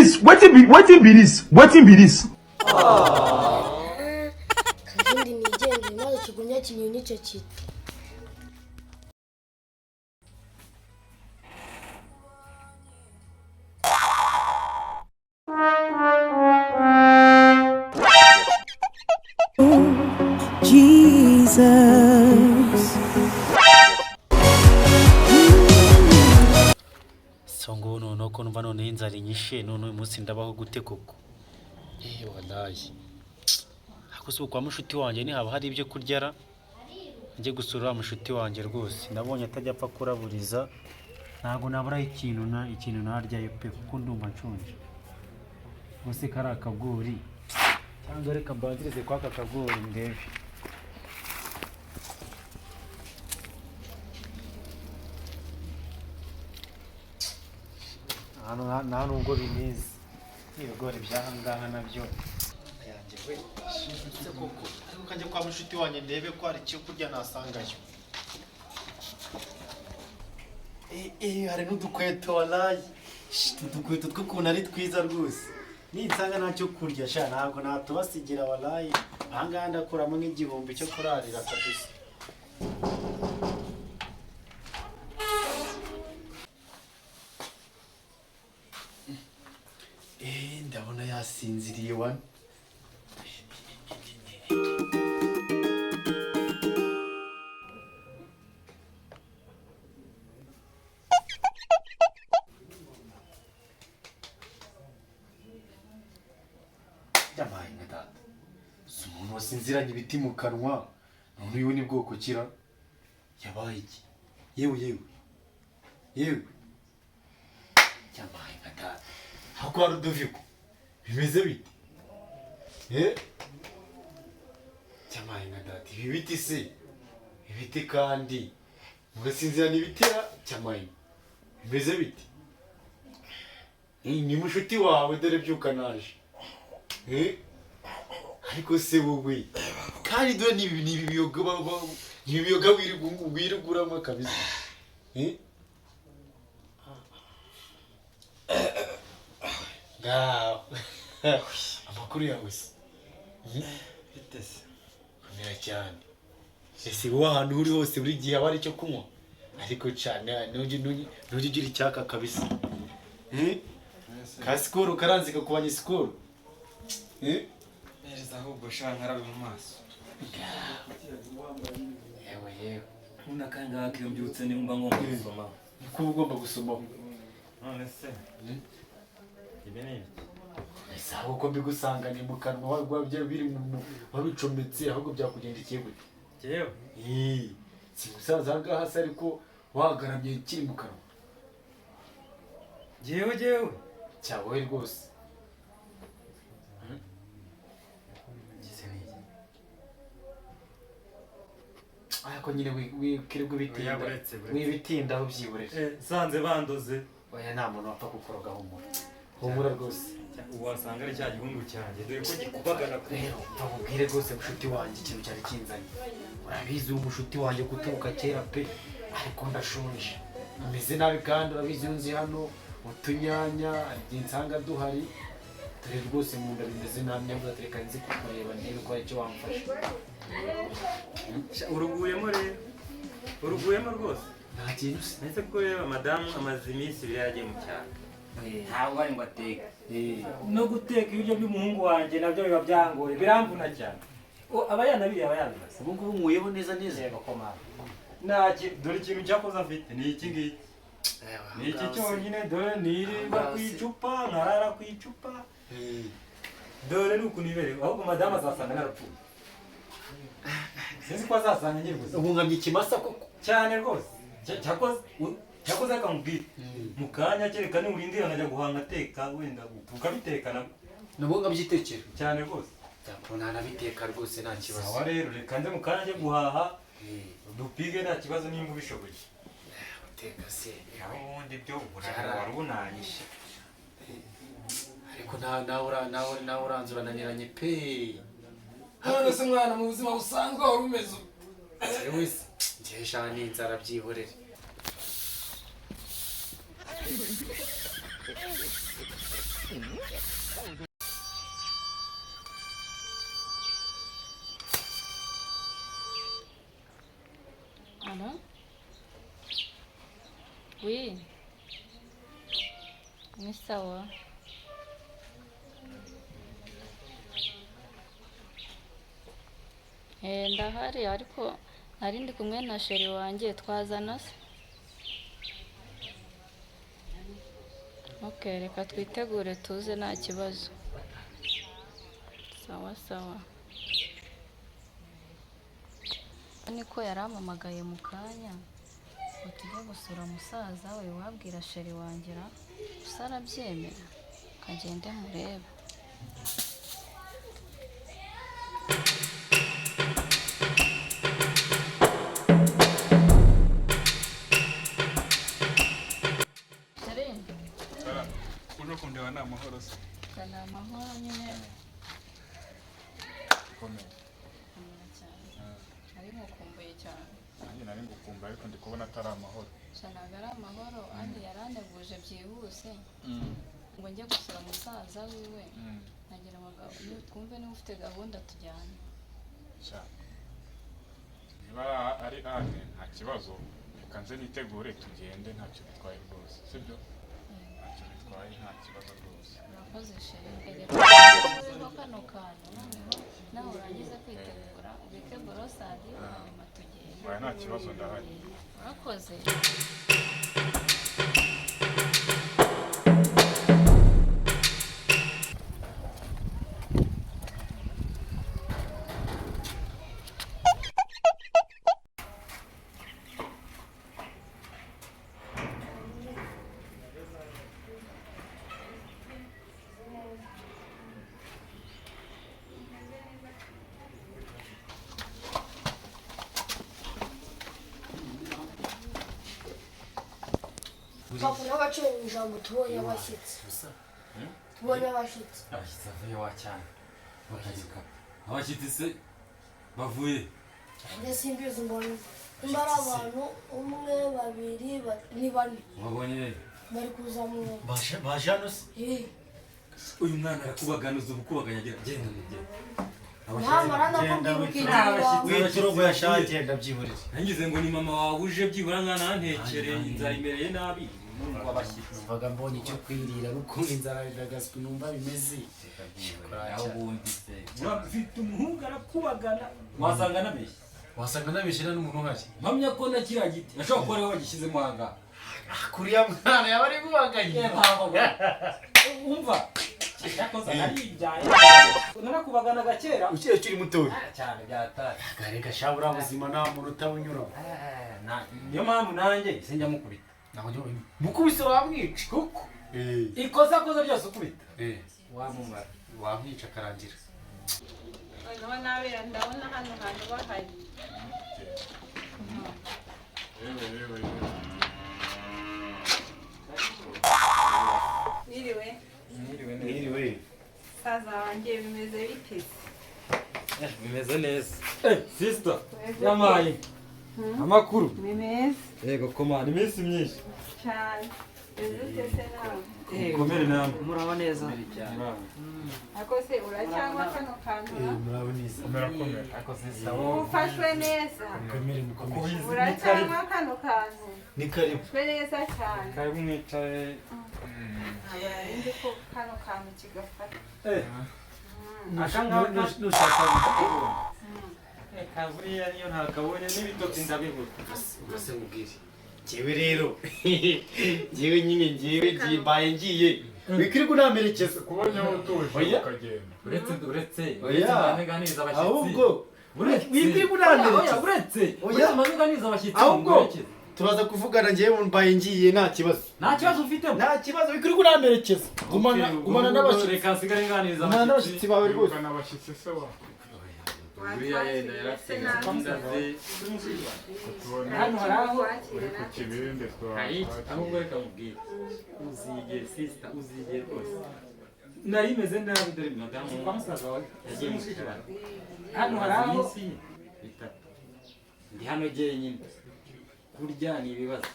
this? Wetin be this? Wetin be this? Kazindi nigendere maze kigumya kinyoni icyo kiti. Jesus. So ngo noneho ko numva noneho inzara inyishe, none uyu munsi ndabaho gute koko? Eh, walayi. Ariko si kwa mushuti wanjye ntihaba hari ibyo kurya ra? Njye gusura wa mushuti wanjye rwose. Nabonye atajya apfa kuraburiza. Ntabwo naburaho ikintu na ikintu naryayo pe, kuko ndumva nshonje. Ubuse kari akagori. Cyangwa reka mbanzirize kwa aka kagori ndebe. Hano nta nubwo binize. Ibigori by'aha ngaha nabyo. Yanjye we. Se koko ariko kajya kwa mushuti wanjye ndebe ko hari icyo kurya nasangayo. Eh eh, hari n'udukweto walayi. Shit, udukweto tw'ukuntu ari twiza rwose. Ninsanga ntacyo kurya sha ntabwo natubasigira walayi. Aha ngaha ndakuramo nk'igihumbi cyo kurarira kabisa. Eh, ndabona yasinziriye wa. Yabaye nka data. Si umuntu wasinziranye ibiti mu kanwa, none uyu ni bwoko kira. Yabaye iki? Yewe yewe. Yewe. Yabaye nka data. Hako hari uduviko. Bimeze bite? Eh? Yabaye nka data. Ibi biti se? Ibiti kandi. Mugasinzirana ibiti ya cyamaye. Bimeze bite? Ni mushuti wawe dore byuka naje. Eh? Ariko se wowe kandi dore ni ibi biyoga ni ibiyoga wiruguramo kabisa. Eh? Ngaho. Amakuru yawe se? Bite se? Komera cyane. Ese wowe ahantu uri hose buri gihe haba hari icyo kunywa? Ariko cyane ntujye ugira icyaka kabisa. Eh? Ka sikoro karanze kakubanye sikoro. Eh? Mpereza ahubwo sha nkarabe mu maso. Yewe yewe. Ubundi akangaka iyo mbyutse nimba ngomba gusomaho. Niko uba ugomba gusomaho. None se ibi ni ibiki? Ese ahubwo mbigusanganye mu kanwa wabyo biri mu wabicometse ahubwo byakugendekeye gute? Jyewe Eh, si musaza aha ngaha se ariko wagaramye kiri mu kanwa. Jyewe Cyawe rwose. Iki ni iki? Ariko nyine wikirirwa ibitinda. Oya, buretse, buretse. Wibitindaho byiburire. Eh, nsanze bandoze. Oya nta muntu wapfa kukoroga humura. Humura rwose. Wasanga ari cya gihungu cyanjye dore ko gikubagana ku Rero ndamubwire rwose mushuti wanjye ikintu cyari kinzanye. Urabizi uwo mushuti wanjye guturuka kera pe, ariko ndashonje. Meze nabi kandi urabizi iyo nzi hano utunyanya igihe nsanga duhari. Dore rwose mu nda bimeze nabi nyabuze ati reka nzi kukureba ndebe ko hari icyo wamfasha. Sha, uruguyemo rero. Uruguyemo rwose. Nta kintu se. Nahise ko reba madamu amaze iminsi ibiri yaragiye mu cyaro. Ntabwo ari ngo ateke. Eh, No guteka ibiryo by'umuhungu wanjye nabyo biba byangoye biramvuna cyane. Aba yanabiriye aba yabimaze. ubu ngubu nkuyeho neza neza. Yego ko mama. Nta dore ikintu cyakoze afite ni iki ngiki. Ni iki cyonyine dore nirirwa ku icupa nkarara ku icupa. Eh, Dore ni ukuntu iberewe ahubwo madamu azasanga narapfuye. Sinzi ko azasanga nkiri buzima. ubu nkamye ikimasa koko. Cyane rwose. Cyakoze reka nkubwire. Mu kanya kereka niwurindira nkajya guhanga ateka wenda ukabiteka nabwo. Nubwo nkabyitekera. Cyane rwose. Ntanabiteka rwose nta kibazo. Sawa rero reka nze mu kanya njye guhaha Eh, dupige nta kibazo nimba ubishoboye. guteka se. Naho ubundi byo Byara- wari unanyishe. Ariko nawe uranze urananiranye pe. None se mwana mu buzima busanzwe wari umeze ute? Yewe se, njyewe sha n'inzara byihorere. Allô? Oui. Ni sawa. Ndahari ariko nari ndi kumwe na chéri wanjye, twazana se? Ok, reka twitegure tuze, nta kibazo. Sawa sawa. Niko yarampamagaye mu kanya ngo tujye gusura musaza we, wabwira chéri wanjye ra gusa arabyemera, kagende murebe. Chéri. Uje kundeba ni amahoro se? Ni amahoro nyine. Komeye. Komera cyane, nari nkukumbuye cyane. Nanjye nari ngukumbuye, ariko ndi kubona atari amahoro. Sha, ntabwo ari amahoro. Andi yaranteguje byihuse ngo njye gusura musaza wiwe, nagira ngo twumve niba ufite gahunda tujyane. Sha, niba ari ane nta kibazo, reka nze nitegure tugende, ntacyo bitwaye rwose, sibyo? Ntacyo bitwaye, nta kibazo rwose. Urakoze chéri. Reka uriho kano kantu, noneho nawe urangize kwitegura ubike borosadi, hanyuma tugende. Oya, nta kibazo, ndahari. Urakoze. Papa n'abaciro mu ijambo, tubonye abashyitsi, tubonye abashyitsi. Abashyitsi bavuye wa cyane? Abashyitsi se bavuye? Njye simbizi, mbonye nimba ari abantu umwe, babiri, ni bane. Wabonye? Bari kuza mu Baje hano se? Eh. Uyu mwana arakubaganuza ubukubaganya agira, genda genda. Namara ndakubwira ukigira iwawe. Witurugo yashagiye, ndabyihoreye. Nangize ngo ni mama wawe uje, byibura nkanantekere, inzara imereye nabi. Numva abashyitsi. Numvaga mbonye icyo kwirira n'ukuntu inzara iragaswe, numva bimeze. Aho ubundi se ufite umuhungu arakubagana, wasanga anabeshya. Wasanga nabeshye n'umuntu uhari. Mpamya ko na kiriya giti ashobora kuba ariwe wagishyizemo aha ngaha. Kuriya mwana yaba ari kubaganye. Umva, cyakoze naribyaye, narakubaganaga kera. Ukiri ukiri mutoya. Cyane byatari. Reka sha, buriya buzima nta muntu utabunyuramo. Niyo mpamvu nanjye sinjya mukubita. Ntabwo njya mukubise, wamwica. Kuko ikosa akoze ryose ukubita wamumara. Wamwica akarangira. Noneho nabera ndabona hano hantu bahari. Yewe yewe yewe! Mwiriwe. Mwiriwe. Saza wanjye, bimeze bite se? Bimeze neza, sister. Yamaye amakuru? Ni meza. Yego komana, iminsi myinshi. Cyane. Bimeze ute se nawe? Mukomere namwe. Muraho neza. Ako se uracyanywa kano kantu ra? Murabo neza. Komera komera. Ariko sister wowe Ufashwe neza. Mukomere mukomere. Uracyanywa kano kantu? Ni karibu. Ufashwe neza cyane. Karibu mwicaye. Ntabwo nari nzi ko kano kantu kigafata. Aka ngaka Nushaka. Reka, buriya niyo ntakabonye n'ibitotsi ndabibura. Ubuse mubwire, njyewe rero, njyewe nyine, njyewe ngiye, mbaye ngiye, wikirirwa unamerekeza. Kubonye aho utuje Oya. ukagenda. Uretse uretse Oya. uretse mbanuganiza abashyitsi. Ahubwo Uretse. wikirirwa Oya, oya, unamerekeza. uretse. Oya. Uretse mbanuganiza abashyitsi. Ahubwo muherekeze. turaza kuvugana, njyewe mbaye ngiye, nta kibazo. Nta kibazo ufitemo. Nta kibazo, wikirirwa unamerekeza, gumana gumana n'abashyitsi. Reka nsigare nganiriza. Gumana n'abashyitsi bawe rwose. Wirukana abashyitsi se wa? Buriya yenda yarafite gahunda ze. Tubona Hano hari aho uri ku kibindi. Hari iki? Ahubwo reka mubwire, uzige sister, uzige rwose. Nari meze nabi, dore madamu yagiye mu kibaya. Hano hari aho Iminsi 3 ndi hano jyenyine, kurya ni ibibazo.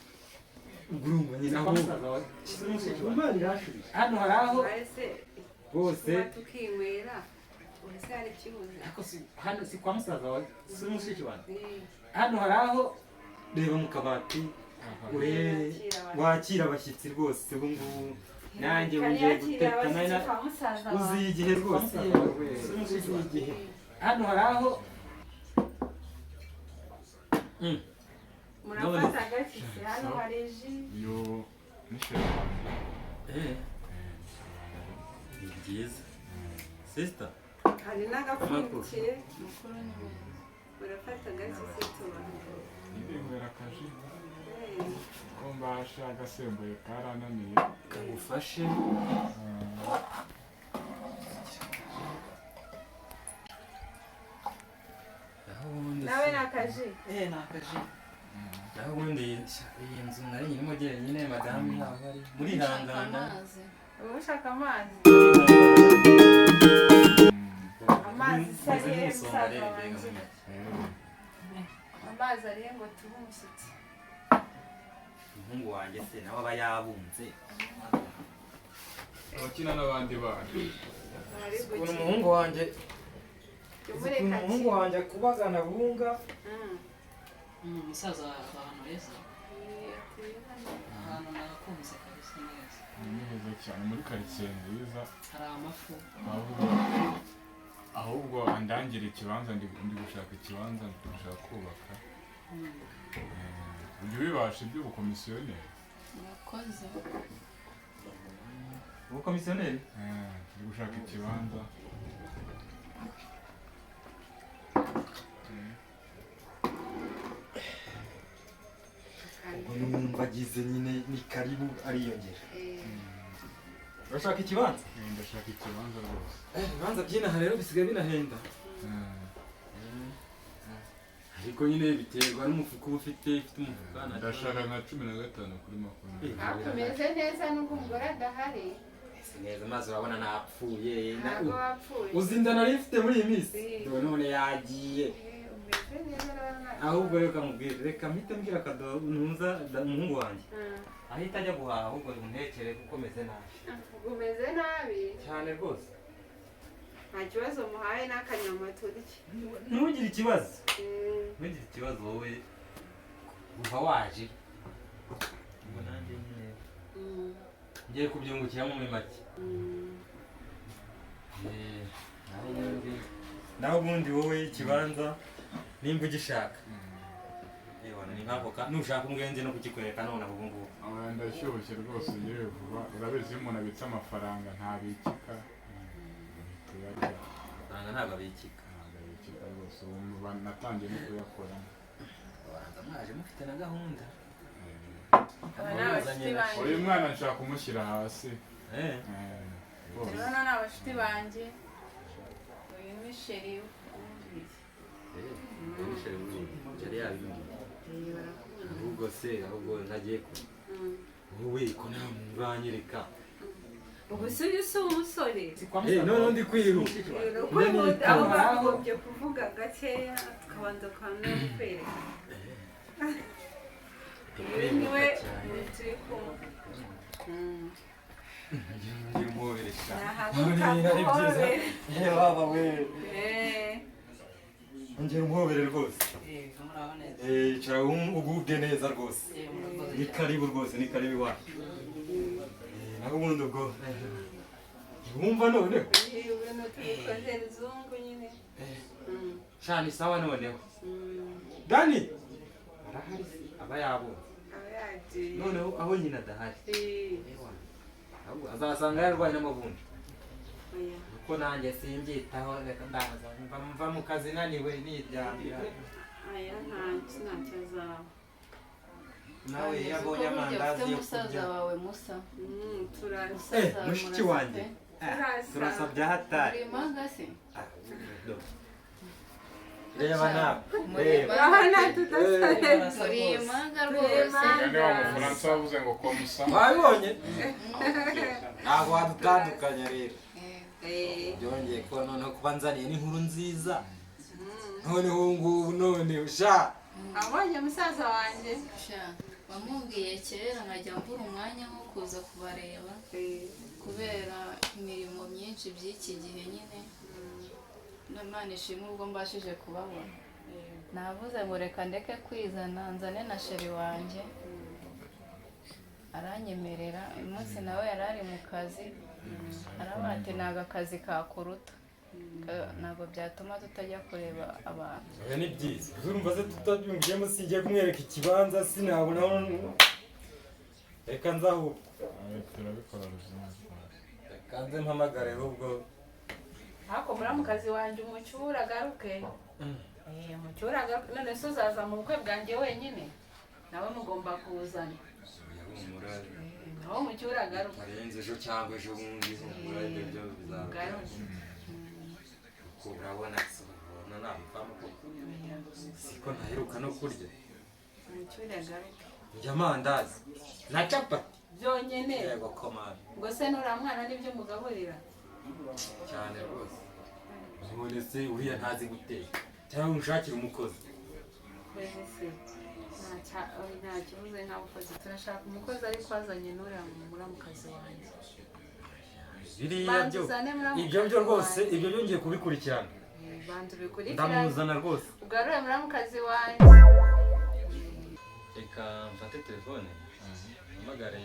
Ubwo nyine aho Imana irashubije hano hari aho rwose tukinywera ubuse hari ikibuze. Hano si kwa musaza wawe, si mushiki wanjye. Hano hari aho reba mu kabati urebe wakira abashyitsi rwose. Ubu ngubu nanjye wongeye guteta uziye igihe rwose, uziye igihe. Hano hari aho murafata agakisi. Hano hari ji. Yo ni chéri wanjye. Ni byiza sister. Hari n'agapfundikiye. Murafata agakisi tubaha. Ndinywera akaji ko mbasha, agasembuye karananiye. Kagufashe. Nawe ni akaji. Ni akaji. Naho ubundi iyi nzu nari nyirimo jyenyine, madamu ntabwo ari murihangana. Uba ushaka amazi? Amazi se arihe musaza wanjye? Amazi arihe ngo tube umushyitsi? Umuhungu wanjye se nawe aba yabunze. Abakina n'abandi bana. Ukuntu umuhungu wanjye, umuhungu wanjye akubagana bunga. Umusaza ahantu heza, ahantu nagakunze kabisa neza. Ni heza cyane muri karitsiye nziza. Hari amafu. Ahubwo andangira ikibanza, ndi gushaka ikibanza, ndi gushaka kubaka. Ujya ubibasha iby'ubukomisiyoneri? Murakoze. Ubukomisiyoneri? Ndi gushaka ikibanza. Ubwo numva agize nyine ni karibu ariyongera. Urashaka ikibanza? Ndashaka ikibanza rwose. Ibibanza by'inaha rero bisigaye binahenda. Ariko nyine biterwa n'umufuka uba ufite, ufite umufuka. Ndashaka nka 15 kuri 20. Ariko umeze neza nubwo umugore adahari. Meze neza, maze urabona napfuye. Ntabwo wapfuye. Uzi inda nari mfite muri iyi minsi. None yagiye. Ahubwo reka mubwire, reka mpite mbwira ntuza umuhungu wanjye ahita ajya guhaha, ahubwo untekere kuko meze nabi. Umeze nabi cyane rwose. Nta kibazo muhaye n'akanyama turye. Ntugire ikibazo, ntugire ikibazo wowe kuva waje. Ubwo nanjye nyine ngiye kubyungukiramo muri make. Naho ubundi wowe ikibanza nimba ugishaka ni nk'ako nushaka ubwenge no kukikwereka none ubu ngubu. Ndashyushye rwose yewe vuba. Urabizi iyo umuntu abitse amafaranga ntabikika. Amafaranga ntabwo abikika. Ntabwo abikika rwose. Ubu natangiye no kuyakoramo. Abanza mwaje mufite na gahunda. Uyu mwana nshaka kumushyira hasi. Urabona ni abashuti banjye. Uyu ni sheri Yari yabimbwiye. Ahubwo se ahubwo ntagiye kure. Wowe ko nta muntu uranyereka. Ubu se uyu si umusore? None ndi kwiruka. Kwihuta aho bagombye kuvuga gakeya tukabanza kwereka. Uyu niwe turi kumwe. Ngira umuhobere sha. Nahaguruka we. Ngira umuhobere rwose. Icara ugubwe neza rwose. Ni karibu rwose, ni karibu iwacu. Naho ubundi ubwo wumva noneho. Ibintu tubikoze ruzungu nyine. Sha ni sawa noneho. Dani arahari aba yabonye. Noneho aho nyina adahari. Azasanga yarwaye n'amavunja. Kuko nanjye simbyitaho, reka ndaza mva mu kazi naniwe niryamira. Aya ntacyo azaba. Nawe iyo abonye amandazi yo kurya. Musaza wawe Musa. Turasa. Mushiki wanjye. Turasa bya hatari. Muri manga se? Reba nawe. Reba. Urabona tudasa neza. Muri manga rwose. Ni wa Mufaransa wavuze ngo ko musa. Wabibonye? Ntabwo wadutandukanya rero. Byongeye kuba noneho kuba nzaniye n'inkuru nziza. Noneho ubu ngubu none sha. Abonye musaza wanjye. Sha. Wamubwiye kera nkajya mbura umwanya wo kuza kubareba kubera imirimo myinshi by'iki gihe nyine. Imana ishimwe ubwo mbashije kubabona. Navuze ngo reka ndeke kwizana nzane na sheri wanjye, aranyemerera. Uyu munsi nawe yari ari mu kazi, aravuga ati ntabwo akazi kakuruta, ntabwo byatuma tutajya kureba abantu. Oya, ni byiza, urumva se tutabyumviyemo, singiye kumwereka ikibanza sinabona, reka nzaho. Turabikora ruzima. Reka nze mpamagare ahubwo. Ariko muramukazi wanjye umucyura agaruke. Umucyura agaruke. None se uzaza mu bukwe bwanjye wenyine? Nawe mugomba kuzana. Humura. Nawe umucyura agaruke. Arenze ejo cyangwa ejo bundi, humura, ibyo byo bizaba. Ugaruke. Kuko urabona urabona nabivamo koko, siko ntaheruka no kurya. Umucyura agaruke. Ndya amandazi na capati byonyine. Yego komanda. Ngo se nuriya mwana nibyo mugaburira? Cyane rwose. None se uriya ntazi guteka, cyangwa unshakire umukozi? Mbese se nta kibuze, nta mukozi, turashaka umukozi ariko azanye n'uriya muramukazi wanjye. Biriya Banza byo uzane muramukazi ibyo byo rwose wanjye. Ibyo byo ngiye kubikurikirana. Banza ubikurikirane. Ndamuzana rwose. Ugarure muramukazi wanjye. Reka mfate telefone mpamagare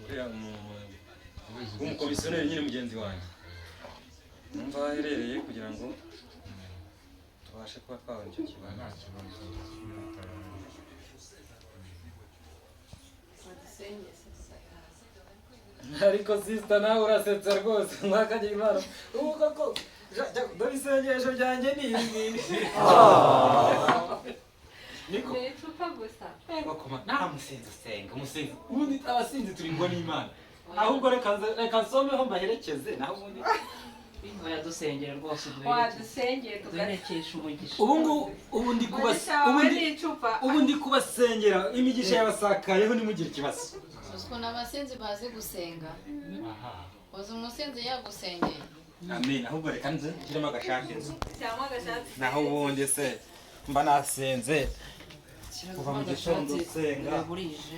uriya w'umukomisiyoneri nyine mugenzi wanjye, numva aho aherereye kugira ngo tubashe kuba twabona icyo kibanza. Nta kibazo. Ariko sister, nawe urasetsa rwose, mwakagira Imana ubu koko. Dore isengesho ryanjye ni iri ngiri. Niko. Ni icupa gusa. Bakoma nta musinzi usenga umusinzi, ubundi abasinzi turi ngo n'Imana. Ahubwo reka nsomeho mbaherekeze, naho ubundi Oya, dusengere rwose. Wadusengeye. Duherekeshe umugisha. Ubu ngubu ubu ndi kubas Umugisha wawe ubu ndi ni icupa. Ubu ndi kubasengera, imigisha yabasakayeho, ntimugire ikibazo. Uzi ukuntu abasinzi bazi gusenga? Uzi umusinzi yagusengeye? Amen. Ahubwo reka nze nshyiremo agashati nzu. Cyangwa agashati. Naho ubundi se mba nasenze kuva mu gitondo nsenga. Burije,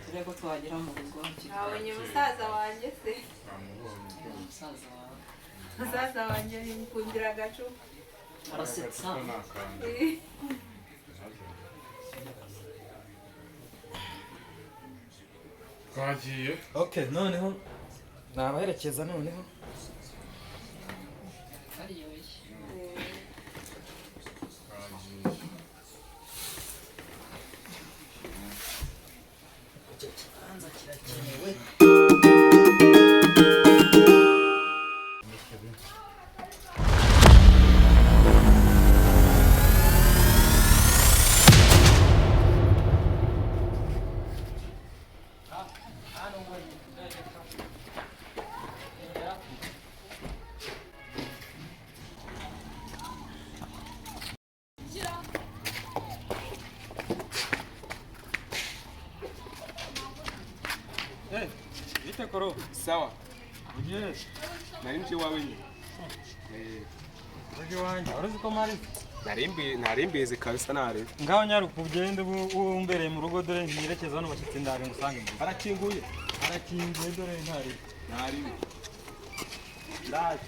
turebe ko twagera mu rugo. Nabonye musaza wanjye se. Umusaza wawe. Musaza wanjye yikundira agacupa. Arasetsa. Twagiye. Okay, noneho nabaherekeza noneho. Karyoshye. Twagiye. Icyo kibanza kirakenewe. Bite koro? Sawa. Nari nje iwawe nyine. Uje iwanjye wari uzi ko mpari? Nari mbizi kabisa, narebe. Ngaho nyaruka ugende, ubu umbereye mu rugo, dore ntiyerekeza hano bashyitsi, ndaje ngusange mu rugo. Harakinguye? Harakinguye, dore ntari. Nariwe. Ndaje.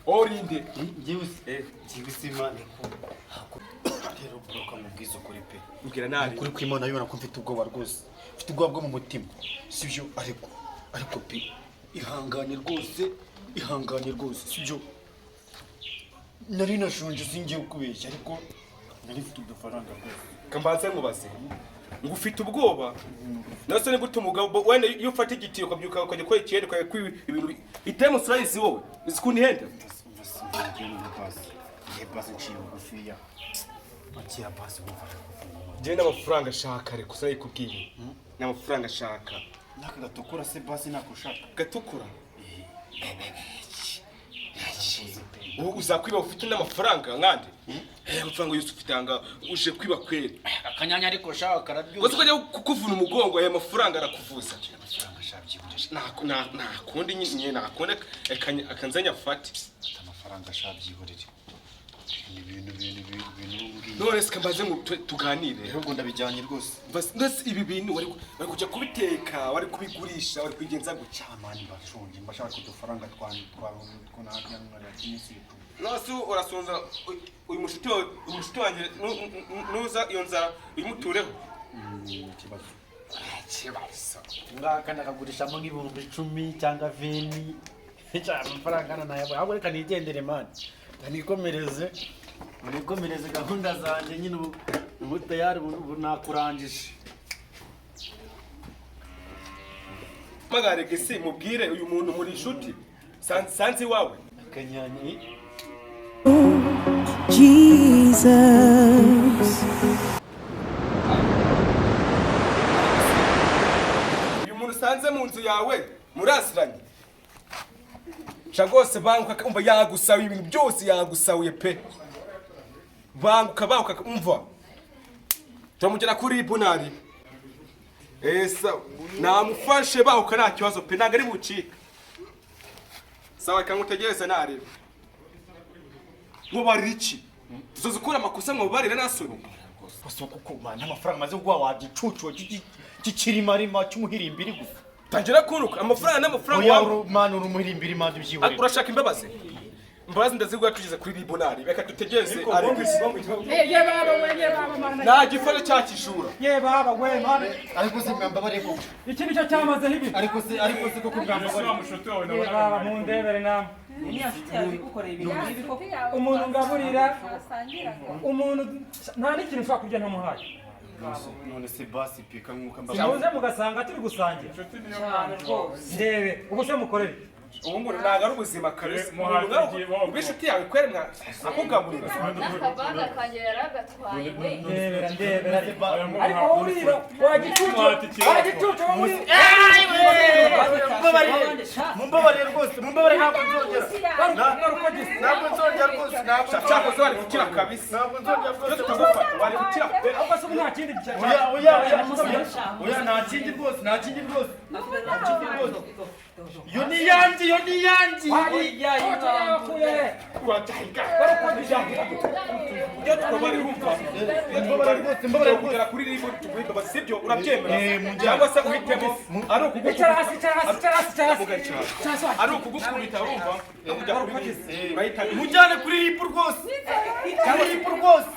Orinde. Byihuse Imana. Rero buroka mubwiza ukuri pe. Mbwira nari. Ukuri kw'Imana, bibona ko mfite ubwoba rwose, mfite ubwoba bwo mu mutima, sibyo? Ariko pe, ihangane rwose, ihangane rwose, sibyo? Nari nashonje, singiye kubeshya, ariko nari mfite udufaranga rwose. Kambanze nkubaze. Ngo ufite ubwoba? Nase ni gute umugabo wenda iyo ufata igitiyo ukabyuka ukajya gukora ikiyede ukajya kwiba ibintu itemu surayizi wowe uzi ukuntu ihenda? Ngiye none basi, ngiye basi, nciye bugufiya, akira basi wumfasha gufungura. Njyewe n'amafaranga ashaka, reka usayikubwiye. N'amafaranga ashaka. N'aka gatukura se basi nako ushaka? Gatukura? Ubu uzakwiba ufite n'amafaranga nkande? Amafaranga yose ufite anga uje kwiba kweri. Akanyanya ariko shawa kararyoshye. Gusa ukajya kukuvuna umugongo, aya mafaranga arakuvuza. Amafaranga shabyihurije. Nakundi nyine nakundi akanzanya afate. Amafaranga shabyihurire. Ni ibintu umbwiye. None se kambaze ngo tuganire. Ahubwo ndabijyanye rwose. Mbese ibi bintu wari kujya kubiteka, wari kubigurisha, wari kubigenza gutya. Mani bashonje, mbashaka udufaranga twa narya nkarya iminsi itatu. Nose urasonza uyu mushuti wawe, umushuti wanjye nuza iyo nzara uyimutureho. Ikibazo. Ikibazo. Ngaka ndakagurishamo nk'ibihumbi 10 cyangwa 20. Cyangwa amafaranga angana nayo. Ahubwo reka nigendere mani. Nikomereze. Nikomereze gahunda zanjye nyine ubu tayari ubu nakurangije. Magarege si mubwire uyu muntu muri inshuti. Sanzi wawe. Akanyanya. Jesus. Uyu muntu usanze mu nzu yawe murasiranye. Rwose banguka umva yagusawiye ibintu byose yagusawiye pe. Banguka umva. Turamugera kuri bunari. Esa namufashe bahuka nta kibazo pe, ntago ari bucika. Sawa kangutegereze narebe. Mubarira iki? Uzozukura amakosa mubarira nasoni. Gusa kuko mana amafaranga maze kuguha wagicucu kikirimarima cy'umuhirimbiri gusa. Tangira kunuka amafaranga n'amafaranga wawe. wawe. Mana uri umuhirimbiri manda ubyihorere. Urashaka imbabazi? Imbabazi ndaziguha tugeze kuri ribonari. Reka dutegereze Ye baba we, ye baba mana. Nta gifashe cya kijura. Ye baba we mana. Ariko se mwambabare koko. Iki nicyo cyamazeho ibi. Ariko se koko mwambabare. Ye baba mundebere namwe. Umuntu ngaburira, umuntu nta n'ikintu ushobora kurya ntamuhaye. None se basi pika nkuko Simuze mugasanga turi gusangira. Ndebe ubu se mukorere. Ubu ngo ntago ari ubuzima kabisa. Ubishuti yawe kwere mwa akugaburira. N'akabaga kanjye yaragatwaye we. Ndebera ariko wowe urira wagicucu wowe urira. Mumbabarire rwose, mumbabarire ntabwo nzongera. Ntabwo nzongera rwose, ntabwo cyakoze wari gukira kabisa. Ntabwo nzongera rwose. Tutagufata wari gukira pe. Ahubwo se ubu nta kindi Oya oya oya oya nta kindi rwose, nta kindi rwose. Nta kindi rwose. Iyo ni yanjye, iyo ni yanjye. Iyo tukabari urumva. Mumbabarire rwose, mumbabarire rwose. Kugera kuri ribu tuguhe sibyo urabyemera cyangwa se uhitemo ari Icara hasi, icara hasi, icara hasi, icara hasi. ari ukugukubita urumva no kujya kuri ribu urahita Mujyane kuri ribu rwose. Kuri ribu rwose.